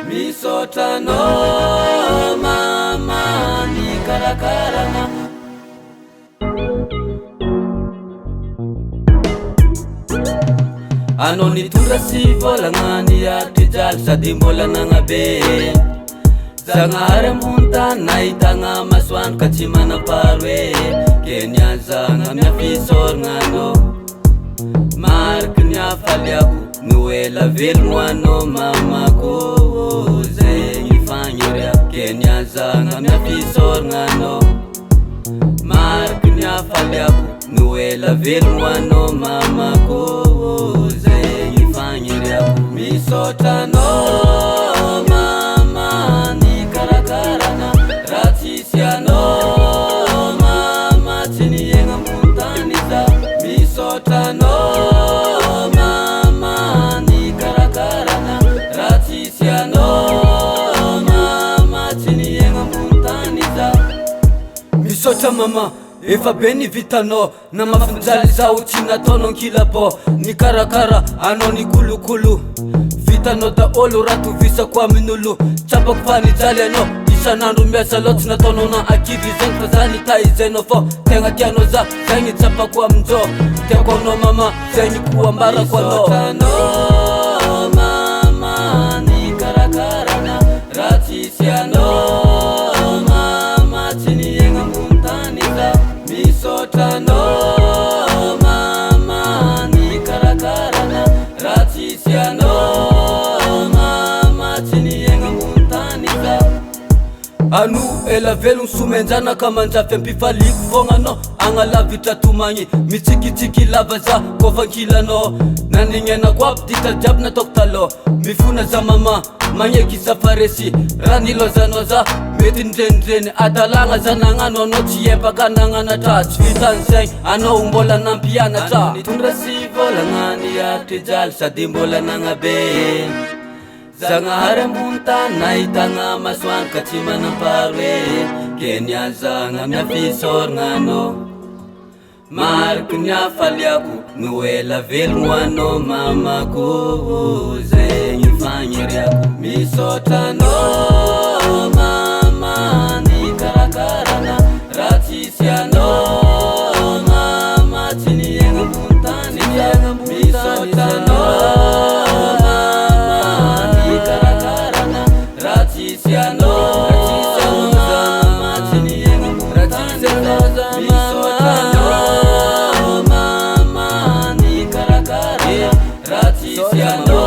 Misaotra anao mama nikarakarana. Anao nitondra sy vôlagna niaritra hijaly sady mbola nagnabe. Zagnahary ambony tany nahitagna masoandro ka tsy manam-paharoe. Ke niazagna miafisaoragna anao. Mariky ny hafaliako no ela velogno anao mamako zay ny fagniriako. Ke niazagna miafisaoragna anao. Mariky ny hafaliako no ela velogno anao mamako zay ny fagniriako. Misaotra anao mama nikarakarana raha tsisy anao mama tsy niaigna ambony tany za. Misaotra anao mama nikarakarana raha tsisy anao mama tsy niaigna ambony tany za. Misaotra mama, efa be ny vitanao. Na mafinjaly zaho tsy nataonao ankilabao. Nikarakara anao nikolokolo. Vitanao daholo raha tovisako amin'olo. Tsapako fa nijaly anao isan'andro miasa loha. Tsy nataonao na akivy zegny fa za nitaizainao fô. Tegna tianao za, zegny tsapako aminjao. Tiako anao mama, zegny koa ambarako anao. Misaotra anao mama nikarakarana raha tsisy anao mama tsy niaigna ambony tany za. Misaotra anao mama nikarakarana raha tsisy anao mama tsy niaigna ambony tany za. Ano ela velogno somenjanaka manjafy ampifaliako fogna anao agnalavitra tomagny mitsikitsiky lava za kôfa ankilanao nanignenako aby ditra jiaby nataoko talôha mifona za mama magneky za fa resy raha nilôzanao za mety nidrenidreny adalagna za nagnano anao tsy empaka nagnanatra tsy vitan'izegny anao mbola nampianatra. Anao nitondra sy vôlagna niaritra hijaly sady mbola nagnabe. Zagnahary ambony tany nahitagna masoandro ka tsy manam-paharoe. Ke niazagna miafisaoragna anao. Mariky ny hafaliako no ela velogno anao mamako zay ny fagniriako. Misaotra anao mama nikarakarana raha tsisy anao mama tsy niaigna ambony tany za. Misaotra anao mama nikarakarana raha tsisy anao mama tsy niaigna ambony tany za. Misaotra anao mama nikarakarana raha tsisy anao.